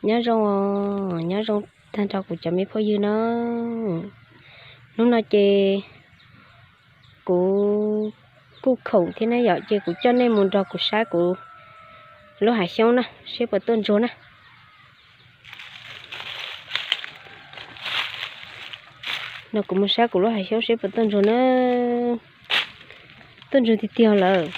Nyob zoo, nyob zoo tag nrho kuv cov me phooj ywg na. Hnub no ces kuv kuj khoom thiab na yom, ces kuv coj nej mus nrog kuv saib kuv lub hav xyoob na, seb puas tuaj ntsuag na. No kuv mus saib kuv lub hav xyoob seb puas tuaj ntsuag na. Tuaj ntsuag tiag tiag lawm.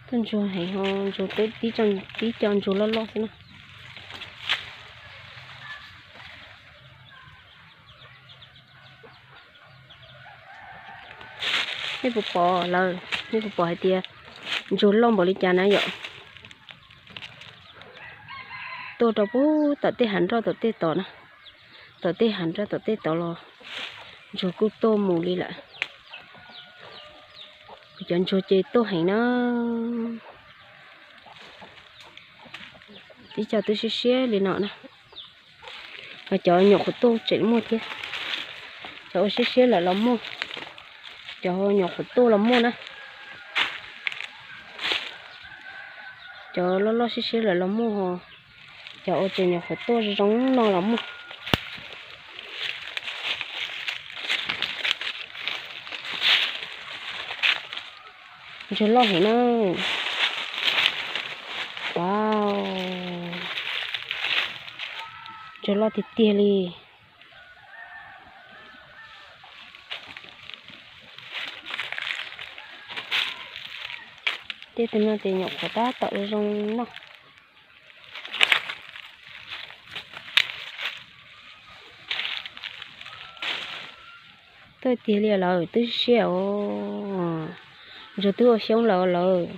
Tuaj ntsuag heev, ntsuag tib co ntsuag loj loj xwb na. Nej puas pom lawm, nej puas pom hais tias ntsuag loj npaum li cas na yom? Tuaj rau puag tom tej hav nroj tom tej tod na, tom tej hav nroj tom tej tod los ntsuag kuj tuaj mus li lawm. Kuv cov ntsuag ces tuaj heev na. Tib co twb siab siab li no na. Cov nyuam qhuav tuaj tseem muaj thiab. Cov ua siab siab lawm los muaj, cov nyuam qhuav tuaj los muaj na. Cov loj loj siab siab lawm los muaj, cov ua tseem nyuam qhuav tuaj zoo no los muaj. Ntsuag loj heev na. Wow, ntsuag loj tiag tiag li. Tej tus no ces nyuam qhuav tab tom zoo noj. Tuaj tiag li lawm, twb siab os. Ntsuag twb ua xyoob lawm lawm.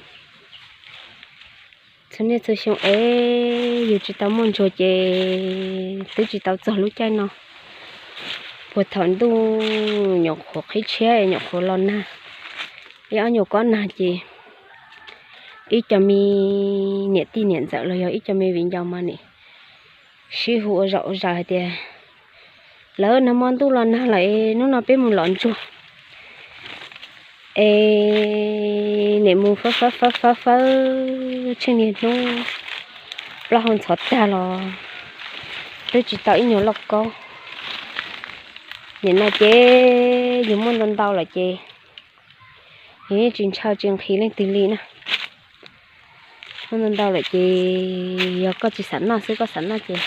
Txhua niaj txhua xyoo es yus tsis tau muaj ntsuag ces twb tsis tau txog lub caij no. Puag thaum ntuj nyuam qhuav qhib tshiab nyuam qhuav los nag, ib ob nyuag kob nag ces ib co me niam tij niam ntxawm los yog ib co me viv ncaus mas nim sib hu ua zaum ua zaws hais tias, lawv nag hmo ntuj los nag lawm es hnub no peb mus lov ntsuag. Es nim mus fawb fawb fawb fawb fawb tsheej niag hnub, plaub hau ntxhov tag los twb tsis tau ib nyuag lauj kaub. Nim no ces yus muaj ntau ntau lawm ces yus yeej tsis ntshaw tsis nqhis leej twg li na. Muaj ntau ntau lawm ces yog koj tsis xav noj xwb, koj xav noj ces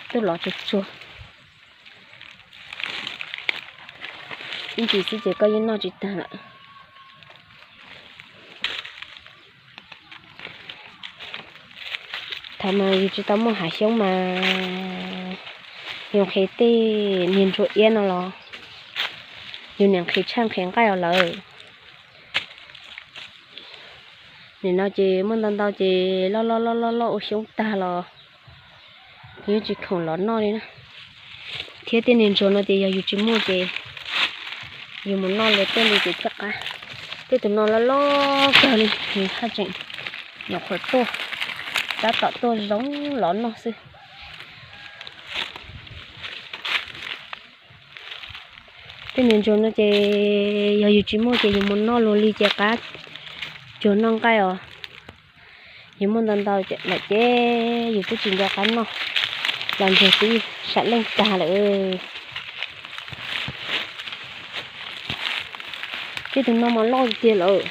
tuaj lov tsuag tsuag ib ntsis xwb ces koj yeej noj tsis tag lawm. Thaum mas yus tsis tau muaj hav xyoob mas yus nqhis tej niag ntsuag iab no los yus niam nqhis tshaj nqhis nqaij os lawm. Nim no ces muaj ntau ntau ces loj loj loj loj loj ua xyoob tag los yus tsis khoom lov noj li na. Thiab tej niag ntsuag no ces yog yus tsis muaj ces yus mus noj luag tej li ces thiaj qab. Tej tus no loj loj kawg li, nws haj tseem nyuam qhuav tuaj, tab tom tuaj zoo lov noj xwb. Tej niag ntsuag no ces yog yus tsis muaj ces yus mus noj luag li ces qab cuag noj nqaij os. Yus muaj ntau ntau lawm ces yus twb tsis nco qab noj, los ntsuag twb sam leej tag lawm. Tej tus no mas loj tiag tiag lawm,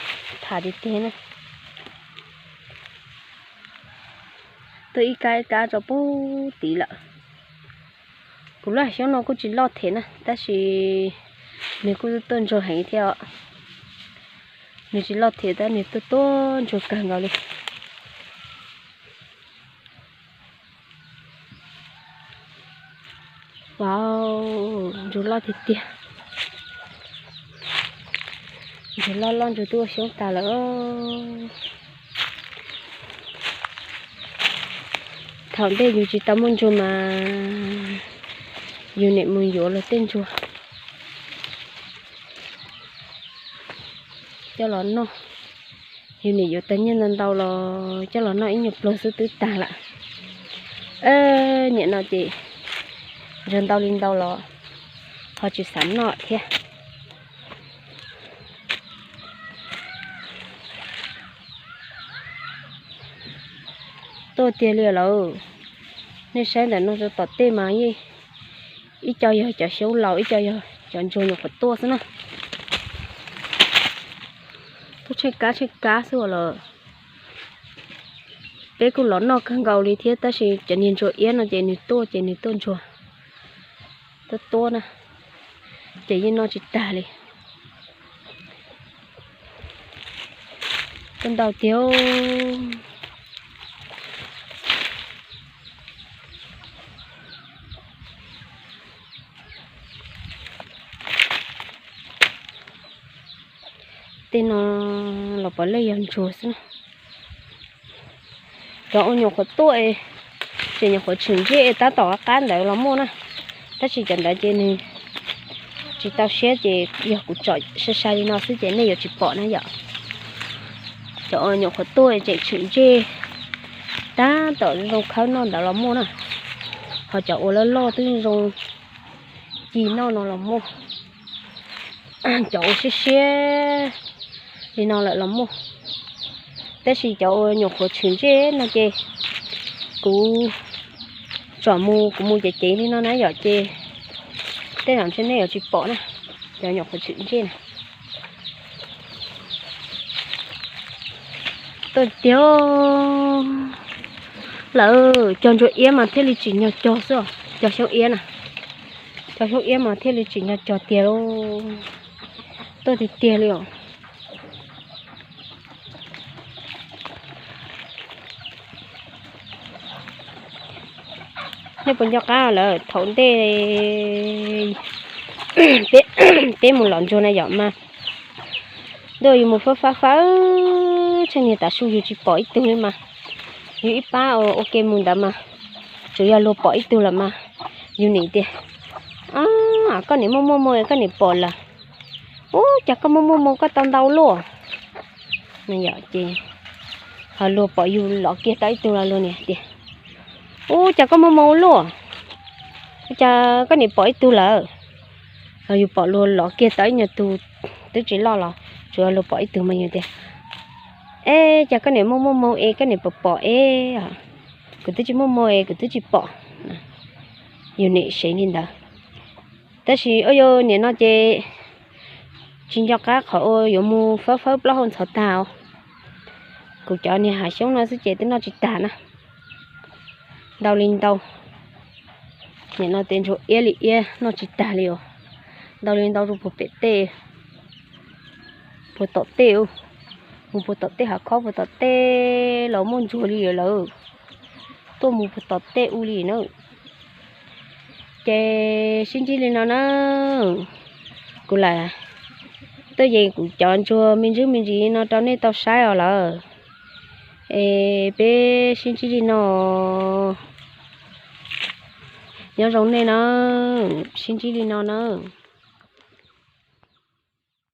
tham tiag tiag na. Tuaj ib kab ib kab rau pub tid lawm. Kuv lub hav xyoob no kuj tsis loj thiab na, tab sis nws kuj tuaj ntsuag heev thiab os. Nws tsis loj thiab tab nws tuaj tuaj ntsuag kawg nkaus li. Wow, ntsuag loj tiag tiag. Ntsuag loj loj ntsuag twb ua xyoob tas lawm. Thaum ntej yus tsis tau muaj ntsuag mas yus niam mus yuav luag tej ntsuag coj los noj. Yus niam yuav tag nyiaj ntau ntau los coj los noj ib nyuag pluag xwb twb tag lawm. Nim no ces ntsuag ntau li ntau los ho tsis xav noj thiab. Tuaj tiag li lawm. Nej saib ntawm no rau tom tej mas yeej ib co yog cov xyoob laus, ib co yog cov ntsuag nyuam qhuav tuaj xwb na. Tuaj tsheej kab tsheej kab xwb lawm. Peb kuj los noj kawg nkaus li thiab tab sis cov niag ntsuag iab no ces nws tuaj ces nws tuaj ntsuag, tuaj tuaj na, ces yeej noj tsis tag li. Tuaj ntau tiag. Tej no los puav leej yog ntsuag xwb na. Cov uas nyuam qhuav tuaj, ces nyuam qhuav tshwm ntsej tab tom qab ntawd los muaj na. Tab sis cov ntawd ces nws tsis tau siab ces yog kuv tsom sai sai li no xwb ces nej yuav tsis pom na yom. Cov uas nyuam qhuav tuaj tseem tshwm ntsej tab tom zoo khawb noj ntawd los muaj na. Ho cov uas loj loj twb zoo ci noj no los muaj. Cov uas siab siab li no lawm los muaj. Tab sis cov uas nyuam qhuav tshwm ntsej no ces kuv tsom mus, kuv mus cev cev li no na yom ces tej zaum ntshe nej yuav tsis pom na. Cov nyuam qhuav tshwm ntsej na. Tuaj tiag lawm, cov ntsuag iab mas thiaj li tsim nyog cog xwb os, cov xyoob iab na. Cov xyoob iab mas thiaj li tsim nyog cog tiag lauj. Tuaj tiag tiag li os. Nej puas nco qab lawm thaum ntej peb mus lom ntsuag na yom mas, ntuj yus mus fawb fawb fawb tsheej niag tav su yus tsis pom ib tug li mas, yus ib pab ua ke mus ntawd mas tsuas yog luag pom ib tug lawm mas yus nim tias, koj nim muaj muaj moo koj nim pom lawm. Ub, cas koj muaj muaj moo koj tau ntau luaj. Ces ho luag pom yus lov kiag tau ib tug los luag nim tias, ub, cas koj muaj moo ua luaj, cas koj nim pom ib tug lawm. Ho yus pom luag lov kiag tau ib nyuag tug twb tsis loj los tsuas luag pom ib tug mas yus tias, es cas koj nim muaj muaj moo es koj nim pom pom es, kuv twb tsis muaj moo es kuv twb tsis pom. Yus nim sev li ntawd. Tab sis ua yus nim no ces tsis nco qab qhov uas yuav mus fawb fawb plaub hau ntxhov tag os. Kuv cov niag hav xyoob no xwb ces twb noj tsis tag na. Ntau li ntau. Nim no tej ntsuag iab li iab noj tsis tag li os. Ntau li ntau rau puag pem tej, puag tom tej, mus puag tom tej hav khob puag tom tej los muaj ntsuag li lawm. Tuaj mus puag tom tej ub li na. Ces sib ntsib li no na. Kuv lam tuaj yees kuv cov ntsuag me ntsis me ntsis no rau nej tau saib os lawm. Es peb sib ntsib li no. Nyob zoo nej na. Sib ntsib li no na.